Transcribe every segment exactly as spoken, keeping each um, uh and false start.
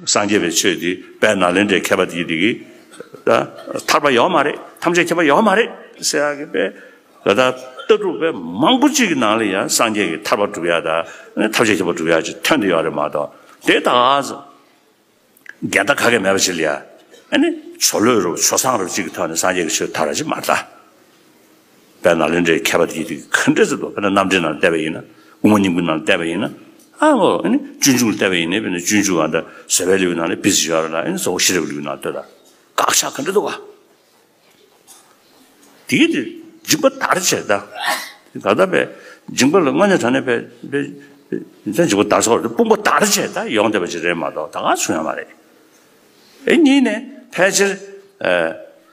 སངས་རྒྱས་པའི་ཆོས་འདི་དཔལ་ནཱ་ལེནྡྲའི་མཁས་པ་དེ་དེ་གིས་ད་ཐར་པ་ཡོད་མ་རེད། ཐམས་ཅད་མཁྱེན་པ་ཡོད་མ་རེད་ཟེར་ཡག་གི་དཔེ་ད་ལྟ་ལྟ་གྲུབ་དཔེ་མང་པོ་ཅིག་གི་ནང་ལ་ཡང་སངས་རྒྱས་ཀྱི་ཐར་པ་སྒྲུབ་ཡག་དང་ཐམས་ཅད་མཁྱེན་པ་སྒྲུབ་ཡག་ཅིག་ཐོན་བསྡད་ཡོད་རེད་མ་གཏོགས། དེ་ད་ག་ཚོད་འགལ་ཟླ་ག་གེ་མེད་པ་ཅིག་ལ་ཡ། ཨ་ནི་ཇོ་ལོད་རུ་ཇོ་བཟང་རུ་ཅིག་གི་ཐོག་ནས་སངས་རྒྱས་ཀྱི་ཆོས་དར་བ་ཅིག་མ་རེད་ད། དཔལ་ནཱ་ལེནྡྲའི་མཁས་པ་དེ་དེ་ག་འདྲ་ཟེར་འདུག་དཔེར་ན་རྣམ་འགྲེལ་ནང་བལྟས་པ་ཡིན་ན། དབུ་མ་སྙིང་པོའི་ནང་བལྟས་པ་ཡིན་ན། ཨ་འོ་ཨ་ནི་སྤྱོད་འཇུག་ལ་བལྟས་པ་ཡིན་ན། དཔེར་ན་སྤྱོད་འཇུག་ཨ་ད་བཟོད་པའི་ལེའུའི་ནང་ལ་བི་ཟི་ཡོད་ར་ལ། ཨ་ནི་གཙོ་བོ་ཤེས་རབ་ལེའུའི་ནང་ལྟོས་ད། དགག་བཞག་ག་འདྲ་འདུག་ག་དེའི་དེ་འཇིགས་པ་དར་བྱས་ད། ད་ལྟ་བས་འཇིགས་པ་ལ་དངོས་གནས་དྲང་གནས་པས་པས་པས་འཇིགས་པ་དར་སོགས་དཔུང་པ་དར་བྱས་ད་ཡོང་བསྡད་པ་ཅིག་རེད་མ་གཏོགས་ད་ག་བྱུང་ཡོད་མ་རེད། ཨེ་གཉིས་ནས་ཕལ་ཆེར་ཨ་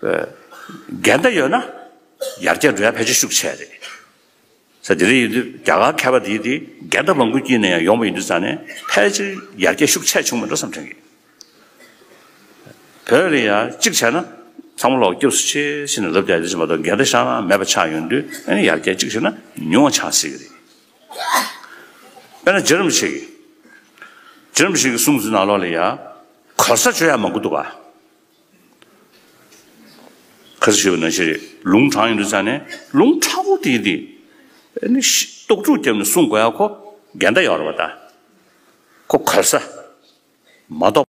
ཨ་འགལ་ཟླ་ཡོད་ན་ཡར་རྒྱས་འགྲོ་ཡ་ཕལ་ཆེར་ཤུགས་ཆེ་རེད། ས་དེ་རིགས་ཡིན་དུས་རྒྱ་གར་མཁས་པ་དེའི་དེ་འགལ་ཟླ་མང་པོ་དཀྱིལ་ནས་ཡང་ཡོང་བ་ཡིན་དུས་ཙང་ནས་ཕལ་ཆེར་ཡར་རྒྱས་ཤུགས་ཆེ་བྱུང་མི་འགྲོ་བསམ་དྲན་གི། བོད་ལ་ཡང་གཅིག་བྱས་ན་ཚང་མ་ལོག་སྐྱབས་སུ་མཆི་ཟེར་ནས་ལབ་བསྡད་དེ་ཅི་མ་གཏོགས་འགལ་ཟླ་ཤར་ན་མེད་པ་ཆགས་ཡོང་དུས། ཨ་ནི་ཡར་རྒྱས་གཅིག་བྱས་ན་ཉུང་བ་ཆགས་སྲིད་ཀྱི་རེད། དཔེར་ན་རྗེ་རིན་པོ་ཆེ་གིས་རྗེ་རིན་པོ་ཆེ་གིས་གསུངས་ཚུལ་ནང་ལོགས་ལ་ཡང་གོལ་ས་བཅོ་ཡ་མང་པོ་འདུག་ག་ཁ་སང་ཞུས་པ་ནང་བཞིན་རེད། ལུང་དྲངས་ཡོང་དུས་ཙང་ནས་ལུང་ཕྲ་བོ་དེ་དེ་ཨ་ནི་ཤི་རྟོག་སྒྲུག་བརྒྱབ་ནས་གསུང་དགོས་ཡ་ཁོ་འགལ་ཟླ་ཡོད་རེད་པ་ད། ཁོ་གོལ་ས་མ་གཏོགས།